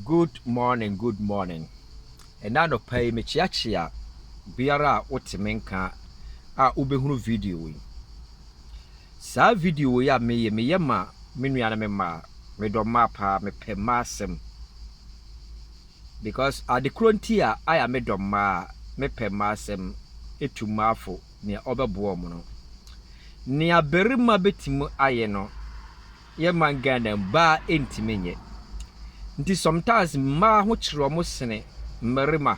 Good morning, good morning. Ɛna anɔpa yi mekyeakyea biara a wote me nka a wobɛhunu video yi. Saa video yi a meyɛ, meyɛ ma me nuanom mmaa. Medɔ mmaa paa, mepɛ mmaa asɛm. Because ade koro nti a ayɛ a medɔ mmaa, mepɛ mmaa asɛm, etu mmaa fo nea ɔbɛboa wɔn no. Nea barima bɛtumi ayɛ no, yɛ man Ghana baa ntumi nyɛ. Nti sometimes mmaa ho kyerɛ wɔn sene mmarima.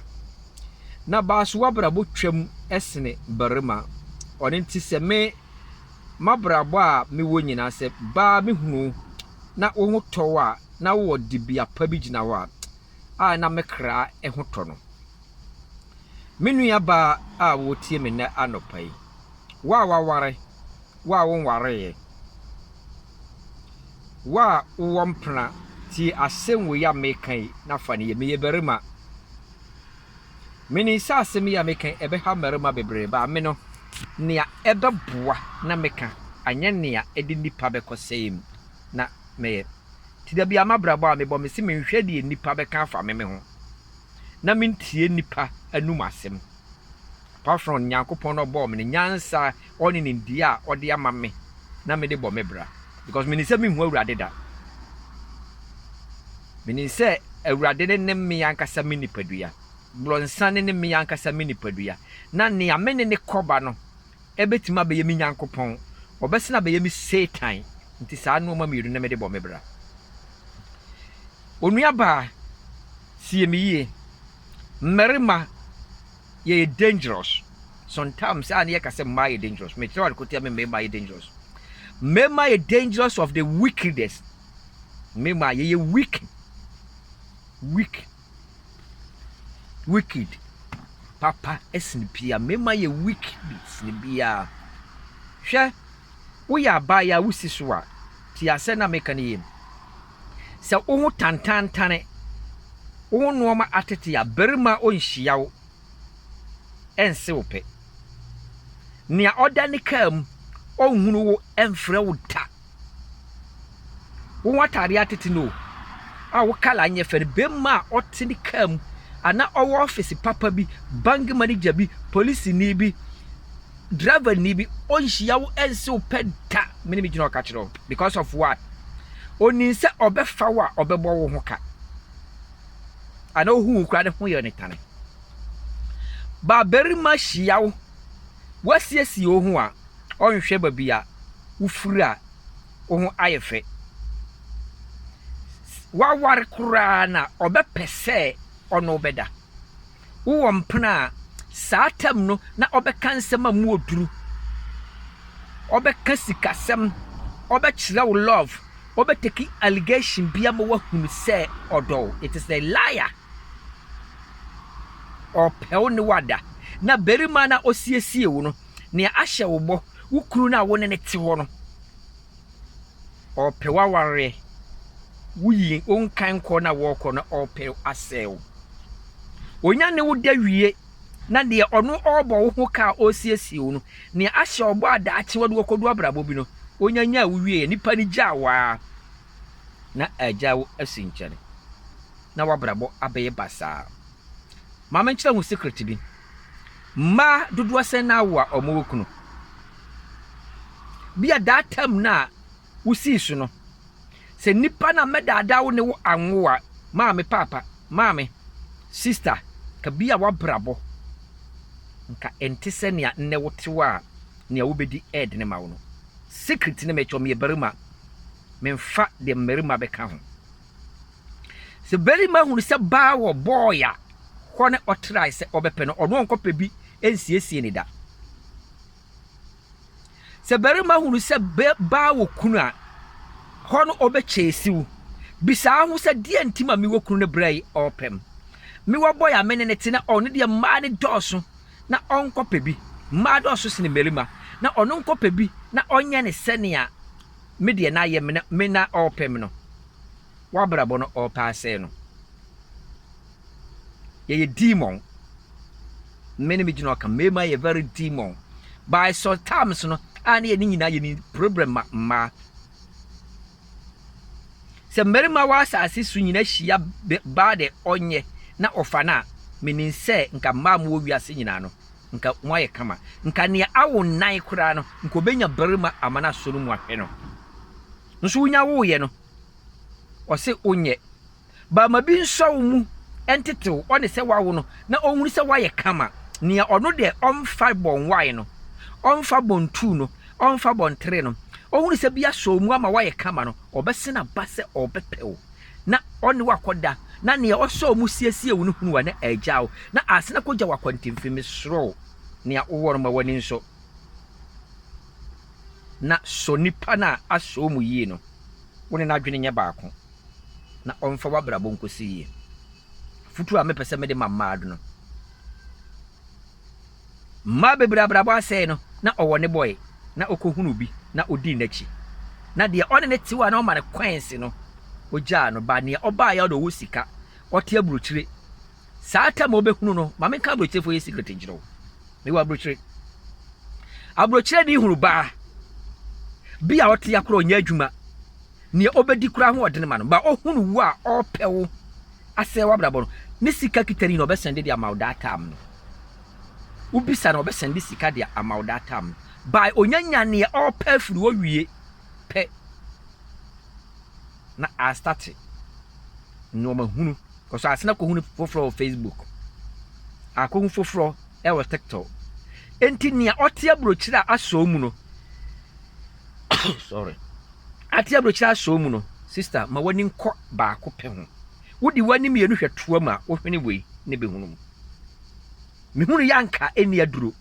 Na baa so wabrabɔ twam sene barima. Ɔno nti sɛ me mabrabɔ a mewɔ nyinaa, sɛ baa mehunu na wo ho tɔ wo a, na wowɔ dibea pa bi gyina hɔ a na me kra ho tɔ no. Me nua baa a wɔtie me nnɛ anɔpa yi, wo a waware, wo a wonwareeɛ, wo a wowɔ mpena, tie asɛm wei a meka yi na fa no yɛ. Meyɛ barima. Menim sɛ asɛm yi a meka yi ɛbɛha mmarima bebree, ba me no, nea ɛbɛboa na meka, anyɛ nea ɛde nnipa bɛkɔ sɛe mu na mɛyɛ. Nti da bi a mabrabɔ a mebɔ me se menhwɛ deɛ nnipa bɛka afa me me ho na mentie nnipa anum asɛm. Apart from Nyankopɔn na ɔbɔɔ me no nyansa, ɔne ne nimdeɛ a ɔde ama me na mede bɔ me bra. Because menim sɛ menhu Awurade da. Menim sɛ Awurade ne ne me ankasa me nipadua. Borɔnsa ne ne me ankasa me nipadua. Na nea me ne ne kɔba no ɛbɛtumi abɛyɛ me Nyankopɔn, ɔbɛsene abɛyɛ me Satan. Nti saa nneɛma mmienu na mede bɔ me bra. Onua baa, sie me yie. Mmarima yɛyɛ dangerous. Sometimes a ne yɛka sɛ mmaa yɛ dangerous. Mekyerɛ wade kotia me, mmarima yɛ dangerous. Mmarima yɛ dangerous of the wickedness. Mmarima yɛyɛ wicked. Wicked. Wicked. Papa ɛsene bia. Mmarima yɛ wicked sene bia. Hwɛ, woyɛ abaayewa a wosi so a, tie asɛm na meka no yie. Sɛ wo ho tantantane, wo ho nneɛma atete a, barima ɔnhyia wo ɛnse wo pɛ. Nea ɔda ne kaa mu, ɔnhunu wo ɛmfrɛ wo da. Wo ho atade atete no a wo colour nyɛ fɛ no, barima a ɔte ne kaa mu anaa ɔwɔ office papa bi, bank manager bi, polisini bi, driver ni bi, ɔnhyia wo ɛnse wo pɛ da. Mene me gyina ɔka kyerɛ wo. Because of what? Onim sɛ ɔbɛfa wo a, ɔbɛbɔ wo ho ka. Anaa ohu wo koraa ne ho yɛ ne tane. Ba barima hyia wo, wasiesie wo ho a, ɔnhwɛ baabi a wofiri a wo ho ayɛ fɛ. Waware koraa na ɔbɛpɛ sɛ ɔno bɛda. Wowɔ mpena a, saa tam no na ɔbɛka nsɛm a mu oduru. Ɔbɛka sikasɛm, ɔbɛkyerɛ wo love, ɔbɛtake allegation bi ama woahunu sɛ ɔdɔ wo. It is a liar. Ɔpɛ wo ne wada. Na barima na ɔsiesie wo no, nea ahyɛ wo bɔ, wo kunu no a wo ne ne te hɔ no, ɔpɛ w'awareɛ. Woyi wo nkan kɔ na wɔrekɔ no, ɔpɛ asɛe wo. Onya ne wo da wie na deɛ ɔno ɔrebɔ wo ho ka a ɔresiesie wo no, nea ahyɛ ɔbɔ a daakye wɔde wɔkɔdu abrabɔ bi no, onya nyaa wo wie, nipa no gyaa wo a na agya wo asi nkyɛn na wabrabɔ abɛyɛ basaa. Maame, nkyerɛ ho secret bi. Mmaa dodoɔ sɛn na awo a ɔmo wɔ kunu? Bi a that time na wosii so no, sɛ nipa na mɛdaadaa wo ne wo anwo a, maame, paapa, maame, sister, ka bi a wabrabɔ nka ɛnte sɛ nea nnɛ wote hɔ a nea wobɛdi ɛɛdene ma wo no. Secret ne mɛkyɛ, meyɛ barima, memfa deɛ mmarima bɛka ho. Sɛ barima hunu sɛ baa wɔ boy a, hɔ ne ɔtrae sɛ ɔbɛpɛ no, ɔno ɔnkɔpɛ bi nsiesie ne da. Sɛ barima hunu sɛ baa wɔ kunu a, hɔ no ɔbɛkyɛ esiw. Bisaa ho sɛ, deɛ nti ma mewɔ kunu no berɛ yi ɔrepɛm? Mewɔ boy a me ne ne te na ɔno deɛ mmaa ne dɔɔso na ɔnkɔpɛ bi. Mmaa dɔɔso sene mmarima na ɔno nkɔpɛ bi na ɔnyɛ ne sɛnea me deɛ na ayɛ me na ɔrepɛm no. Wabrabɔ no ɔrepɛ asɛe no. Yɛyɛ demon. Me ne me gyina ɔka, mmarima yɛ very demon. By sometimes no a ne yɛ ne nyinaa yɛ ni problem ma mmaa. Sɛ mmarima wɔ asase so nyina hyia baa dɛ ɔnyɛ na ɔfa no a, menim sɛ nka mmaa a mowɔ wiase nyinaa no, nka moayɛ kama. Nka nea awo nnan koraa no, nka obenya barima ama no asɔ no mu ahwɛ no. Nso wonya woeɛ no, ɔse wonyɛ. Barima bi nsɔ wo mu ntetew ɔne sɛ wawo no na ɔnhunu sɛ woayɛ kama. Nea ɔno deɛ ɔmfa bɔnwae no, ɔmfa bɔntuu no, ɔmfa bɔntere no, ɔhunu sɛ bi asɔ wo mu ama woayɛ kama no, ɔbɛsen aba sɛ ɔrebɛpɛ wo na ɔne wo akɔda, na nea ɔsɔ wo mu siesie wo no hunu a na agyaa wo, na asan akɔgya wo akwantemfi. Mesrɛ wo, nea wowɔ no ma w'ani nsɔ, na sɔ nipa no a asɔ wo mu yie no, wo ne n'adwene nyɛ baako, na ɔmfa w'abrabɔ nkɔsi yie. Afotuo a mepɛ sɛ mede ma mmaa no, Mmaa bebree abrabɔ asɛe no, na ɔwɔ ne bɔe, na ɔkɔhunuu bi, na ɔdii n'akyi. Na deɛ ɔne no te hɔ a na ɔma no coins no, ɔgyaa no. But nea ɔbaeɛ a ɔde ɔwɔ sika, ɔte aburokyire. Saa tam a ɔbɛhunu no, ma menka aburokyirefoɔ yɛ secret nkyerɛ wo. Mewɔ aburokyire. Aburokyire ni hunu baa bi a ɔte akorɔ ɔnyɛ adwuma. Nea ɔbɛdi koraa ho ɔdene ma no. Ba ɔhunu wo a ɔrepɛ wo asɛe w'abrabɔ no, ne sika kita ni na ɔbɛsɛnde de ama wo that time no. Wobisa no ɔbɛsɛnde sika de ama wo that time no. By onyanya nea ɔrepɛ afiri hɔ wie pɛ na astate nneɛma hunu. Kɔsɔ asena kɔhunu foforɔ wɔ Facebook, akɔhu foforɔ wɔ TikTok. Enti nea ɔte aburokyire a asɔ mu no, sorry, ate aburokyire asɔ mu no, sister, ma w'ani nkɔ baako pɛ ho. Wode w'ani mmienu hwɛ toa mu a, wohwene wei ne bɛhunu mu. Mehunu yɛ anka ɛnni aduro.